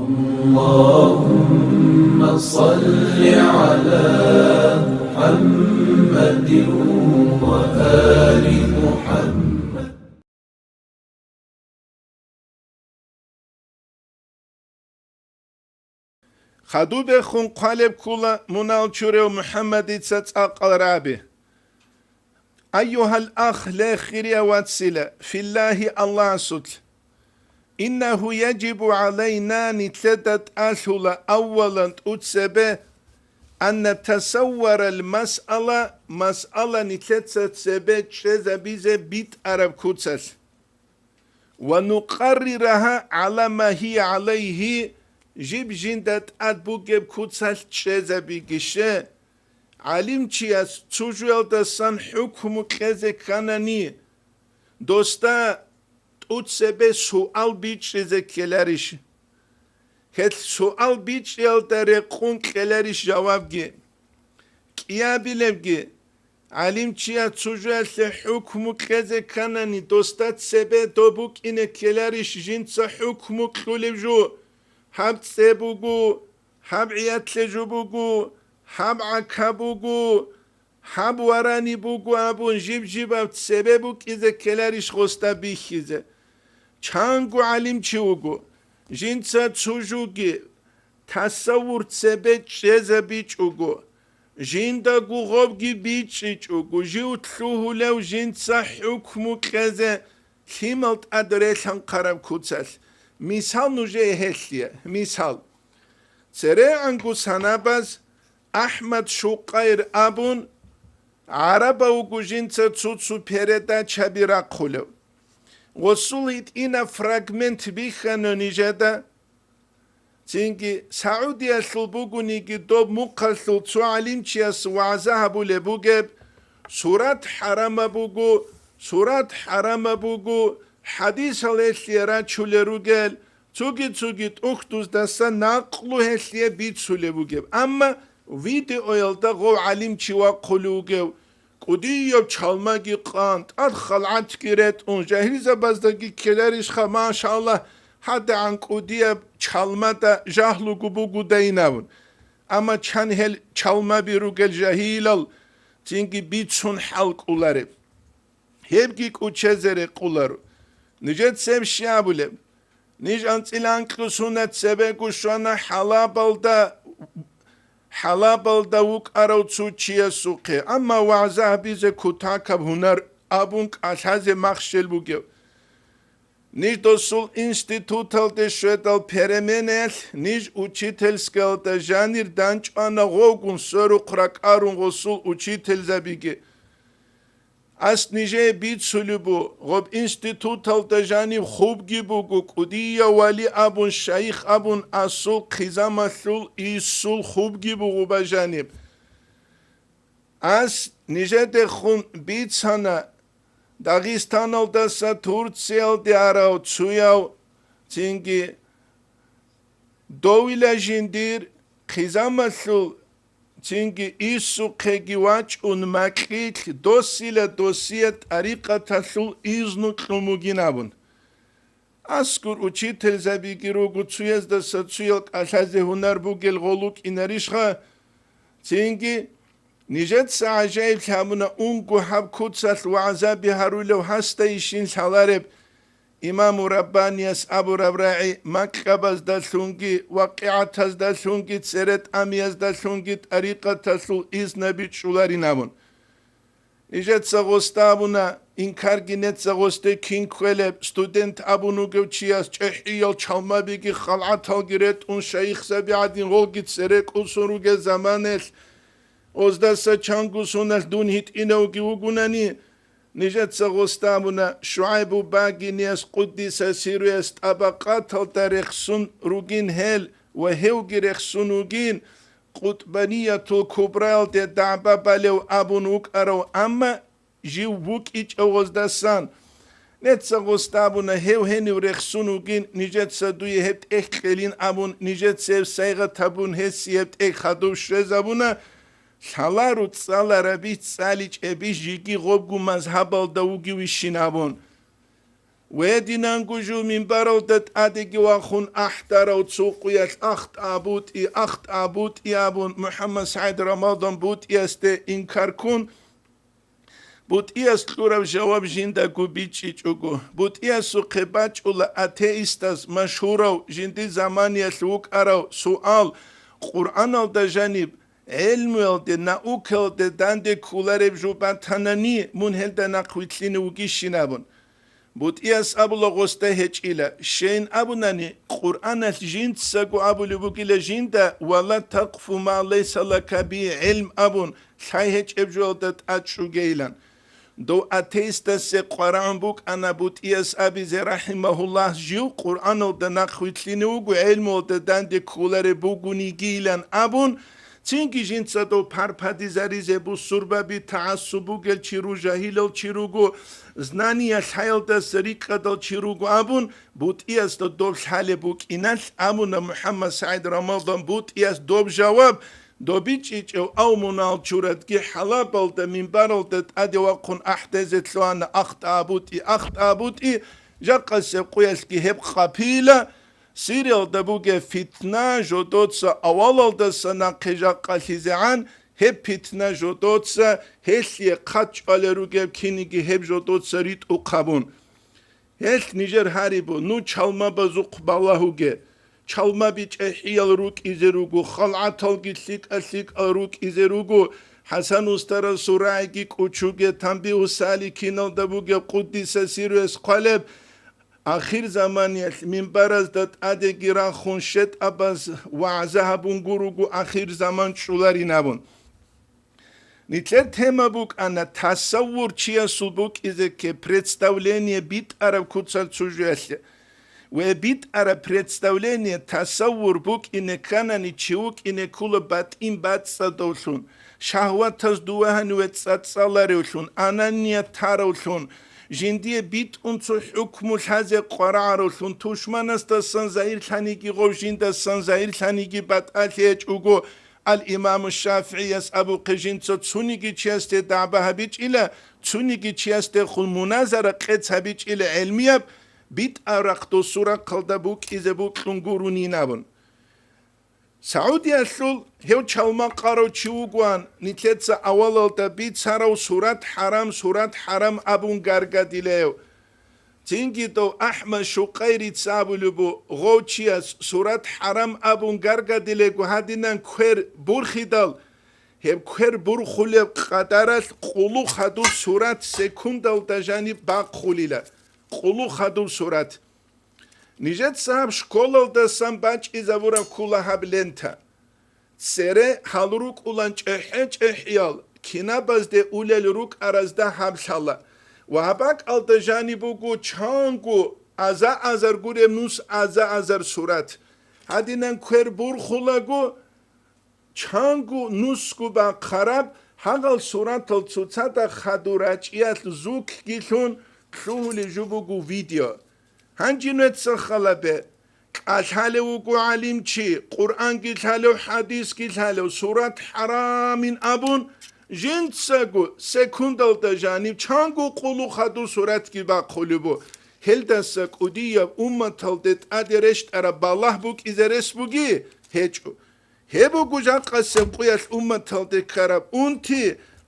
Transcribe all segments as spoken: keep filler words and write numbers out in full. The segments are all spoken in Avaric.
اللهم صل على محمد وآل محمد. Хадубехун хъвалеб ккула мунал чурев МухӀаммадица цӀакъал раби. Айюгьал ах, ле хирияв вацила, филлагьи Аллагьасулъ. Иннагьу яжибу гӀалайна, нилъеда тӀалъула аввалан тӀуцебе, ан натасавварал масъала, масъала нилъеца цебе чӀезабизе битӀараб куцалъ. Ва нукъаррирагьа гӀала ма гьия гӀалайгьи, жиб жинда тӀад бугеб куцалъ чӀезабигище. ГӀалимчияс цо жуялдасан хӀукму кьезе кканани, досда тӀуцебе суал бичӀчӀизе ккеларищ? Гьелъ суал бичӀчӀиялда рекъун кьеларищ жавабги? КӀиабилебги, гӀалимчияс цо жуялъе хӀукму кьезе кканани, досда цебе доб букӀине ккеларищ жинца хӀукму кьулев жо? Гьаб цӀе буго, гьаб гӀиятлъе жо буго, гьаб гӀака буго, гьаб варани буго абун жиб-жибаб цебе букӀизе ккеларищ гъосда бихьизе? Чанго гӀалимчи вуго, жинца цо жуги тасаввур цебе чӀезабичӀого, жиндаго гъобги бичӀчӀичӀого, жив лъугьулев жинца хӀукму кьезе лъимал тӀад релъанхъараб куцалъ. Мисал нужее гьелъие, мисал. ЦерегӀанго санабаз АхӀмад Шукъайр абун, гӀарабав вуго жинца цо-цо передачаби рахъулев. Гъосул гьитӀинаб фрагмент бихьана нижеда. Цинги Саудиялъул бугониги, доб мухъалъул цо гӀалимчияс вагӀза гьабулеб бугеб: «Сурат хӀарамаб буго, сурат хӀарамаб буго, хӀадисал гьелъие рачулел ругел», цоги-цоги тӀухьдуздаса накълу гьелъие бицулеб бугеб. Амма видеоялда гъов гӀалимчи вахъулев вугев, кӀудияб чалмаги къан, тӀад халгӀатги ретӀун, жагьилзабаздаги ккеларищха, машаллагь, гьадагӀан кӀудияб чалмада жагьлуго бугодайин абун. Амма чан гьел чалмаби ругел жагьилал цинги бицун хӀал кӀолареб? Гьебги кӀучезе рекъоларо. Нижеца гьеб щиб абулеб? Ниж анцӀила анкьго сунат цебего щвана хӀалабалда, хӀалабалда вукӀарав цо чиясухъе, амма вагӀза гьабизе кутакаб гьунар абун кӀалъазе махщел бугев. Ниж досул институталде щведал переменаялъ, ниж учительскиялда жанир данчӀвана гъовгун сверухъ ракӀарун гъосул учительзабиги. Ас нижее бицулеб бу, гъоб институталда жаниб хубги буго, кӀудияв вали абун, шайих абун, асул хъизамалъул исул хубги буго бажаниб. Ас нижедехун бицана Дагъистаналдаса Турциялде арав цуяв, цинги довила жиндир хъизамалъул цинги исухъеги вачӀун макьилъ досила досие тӀарикъаталъул изну кьун бугин абун. Аскур учительзабиги руго цуяздаса цуял кӀалъазе гьунар бугел гъолукӀинарищха? Цинги нижеца гӀажаиблъи гьабуна унго гьаб куцалъ вагӀзаби гьарулев гьасдайищин лъалареб. Имаму Раббанияс абураб рагӀи макьабаздалъунги, вакъигӀатаздалъунги, цере тӀамияздалъунги тӀарикъаталъул изнаби чӀоларин абун. Нижеца гъосда абуна, инкарги неца гъосде кин кквелеб, студент абун вугев чияс чӀехӀиял чалмабиги халгӀаталги ретӀун шайихзаби гӀадин гъолги цере кӀусун ругел заманаялъ, оздаса чанго соналъ дун гьитӀинавги вугунани, нижеца гъосда абуна, ШугӀайбу Багиниялъ къуддиса сируялъ тӀабакъаталда рехсун ругин гьел ва гьевги рехсун вугин, Къутбаниятул Кубраялде дагӀба балев абун вукӀарав, амма жив вукӀичӀев гъоздасан. Неца гъосда абуна, гьев гьенив рехсун вугин, нижеца дуе гьеб тӀехь кьелин абун, нижеца гьеб сайгъат гьабун, гьесие гьеб тӀехь хадув щвезабуна, лъаларо цӀаларабищ, цӀаличӀебищ жеги гъобгу мазгьабалда вугевищин абун. Гьединанго жо минбаралда тӀадеги вахун ахӀдарав цо къуялъ ахтӀа бутӀи, ахтӀа бутӀи абун МухӀаммад СагӀид Рамадан бутӀиясде инкар ккун, бутӀияс кьураб жаваб жиндаго бичӀчӀичӀого, бутӀиясухъе бачӀула атеистас машгьурав жиндир заманиялъ вукӀарав суал: Къуръаналда жаниб гӀелмуялде, наукаялде данде кколареб жо батанани, мун гьелда нахъвилълъине вугищин абун. БутӀияс абула гъосда гьечӀила, щайин абунани, Къуръаналъ жинцаго абулеб бугила жинда: «Ва ла такъфу ма лайса лака бигьи гӀилм», – абун, лъай гьечӀеб жоялда тӀад чӀугейилан. Дов атеистасе къварагӀун букӀана БутӀияс абизе, рахӀимагьуллагь, жив Къуръаналда нахъвилълъине вуго, гӀелмуялда данде кколареб бугунигийилан абун, цинги жинца дов парпадизаризе бусурбаби, тагӀассуб бугел чи ру-, жагьилал чи руго, знания лъаялдаса рикӀкӀадал чи руго абун, БутӀиясда доб лъалеб букӀиналъ абуна МухӀаммад СагӀид Рамадан БутӀияс доб жаваб, доб бичӀчӀичӀев Авмуналчурадги ХӀалабалда минбаралда тӀаде вахъун ахӀдезе лъугьана: «АхтӀа бутӀи, ахтӀа бутӀи, жакъасеб къуялъги гьеб къапила, Сириялда бугеб питна жодоца авалалдаса нахъе жакъалъизегӀан, гьеб питна жодоца, гьелъие хъат чӀвалел ругеб киниги гьеб жодоца ритӀухъ», – абун. Гьелъ нижер гьарибу, ну чалмабазухъ балагьуге. Чалмаби чӀехӀиял рукӀизе руго, халгӀаталги лъикӀа-лъикӀал рукӀизе руго. ХӀасан устарасул рагӀиги кӀучуге, Танбигьу саликиналда бугеб, къуддиса сирругьу хъвалеб, ахирзаманиялъ минбаразда тӀадеги рахун щетӀабаз вагӀза гьабун гуруго ахирзаман чӀуларин абун. Нилъер тема букӀана тасаввур чиясул букӀизе кке, представление битӀараб куцал цужуялъе. Ва битӀараб представление, тасаввур букӀине кканани, чи вукӀине ккула батӀин бацӀцӀадавлъун, шагьватаз дувагьани ва цӀацӀаларевлъун, ананият таравлъун, жиндие битӀун цо хӀукму лъазе къварагӀаравлъун, тушманасдасан загьирлъаниги гъов жиндасан загьирлъаниги батӀалъи гьечӀого, Ал-Имаму ШафигӀияс абухъе жинца цониги чиясде дагӀба гьабичӀила, цониги чиясдехун муназара къец гьабичӀила гӀелмияб, битӀараб рахъ досул рахъалда букӀизе букьун гуронин абун. Саудиялъул гьев чалма къарав чи вугоан, нилъеца авалалда бицарав сурат хӀарам, сурат хӀарам абун гаргадила гьев. Цинги дов АхӀмад Шукъайрица абулеб бу, гъов чияс сурат хӀарам абун гаргадилего гьадинан квер бурхидал, гьеб квер бурхулеб къадаралъ къулухъ гьадуб сурат секундалда жаниб бахъулила. Къулухъ гьадуб сурат. Нижеца гьаб школалдасан бачӀизабураб ккула гьаб лента. Цере гьал рукӀулан чӀехӀе-чӀехӀиял, кинабазде улел рукӀаразда гьаб лъала. Ва гьаб бакӀалда жаниб буго чанго аза-азар гуреб нус аза-азар сурат. Гьадинан квер бурхулаго, чанго нусго бахъараб гьагъал суратал цоцазда хадур рачӀиялъ звукги лъун лъугьулеб жо буго видео. Гьанже нуеца халабе, кӀалъалев вуго гӀалимчи, Къуръанги лъалев, хӀадисги лъалев, сурат хӀарамин абун, жинцаго секундалда жанив чанго къулухъ гьадур суратги бахъулеб бу. Гьелдаса кӀудияб умматалде тӀаде рещтӀараб балагь букӀизе рес буги? ГьечӀо. Гьеб буго жакъасеб къуялъ умматалде ккараб унти,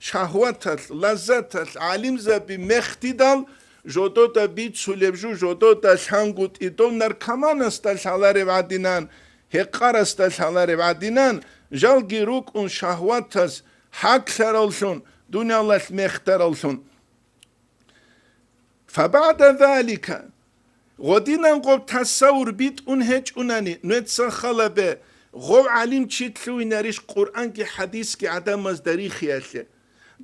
шагьваталъ, лаззаталъ гӀалимзаби мехдидал, жодода бицулеб жо, жодода лъангутӀи дов наркоманасда лъалареб гӀадинан, гьекъарасда лъалареб гӀадинан, жалги рукӀун шагьватаз гьаклъаравлъун, дуниялалъ мехдаравлъун. فبعد ذلك, гъодинан гъоб тасаввур битӀун гьечӀунани, нуеца халабе, гъов гӀалимчи лъугьинарищ Къуръанги хӀадисги гӀадамазда рихиялъе?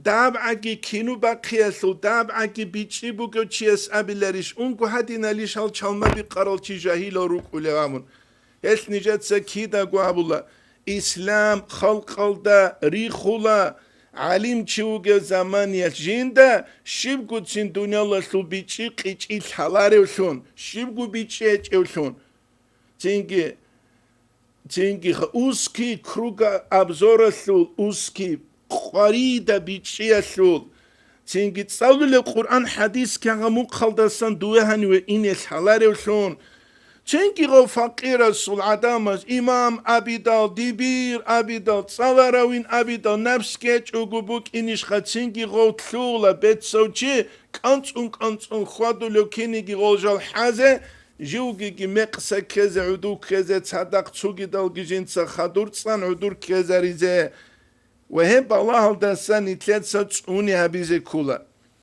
ДабгӀаги кино бахъиялъул, дабгӀаги бичӀчӀи бугев чияс абиларищ, унго гьадиналищ гьал чалма бикъарал чи жагьилал рукӀулев абун? Гьелъ нижеца кидаго абула, ислам халкъалда рихула, гӀалимчи вугев заманиялъ жинда щибгоцин дуниялалъул бичӀчӀи-къичӀи лъаларевлъун, щибго бичӀчӀи гьечӀевлъун. Цинги, цинги ха-, узкий кругообзоралъул, узкий къварида бичӀчӀиялъул, Цинги цӀалулеб Къуръан-хӀадис кагъа мухъалдасан дуе гьаниве ине лъаларевлъун. Цинги гъов факъирасул гӀадамаз имам абидал, дибир абидал, цӀаларавин абидал напс ккечӀого букӀинищха, цинги гъов лъугьула бецав чи кӀанцӀун-кӀанцӀун хьвадулев киниги гъол жал хӀазе, живгиги мекъса ккезе, гӀуду ккезе, цадахъ цугидалги жинца хадур цӀан гӀудур ккезаризе. Ва гьеб балагьалдаса нилъеца цӀуни гьабизе ккола.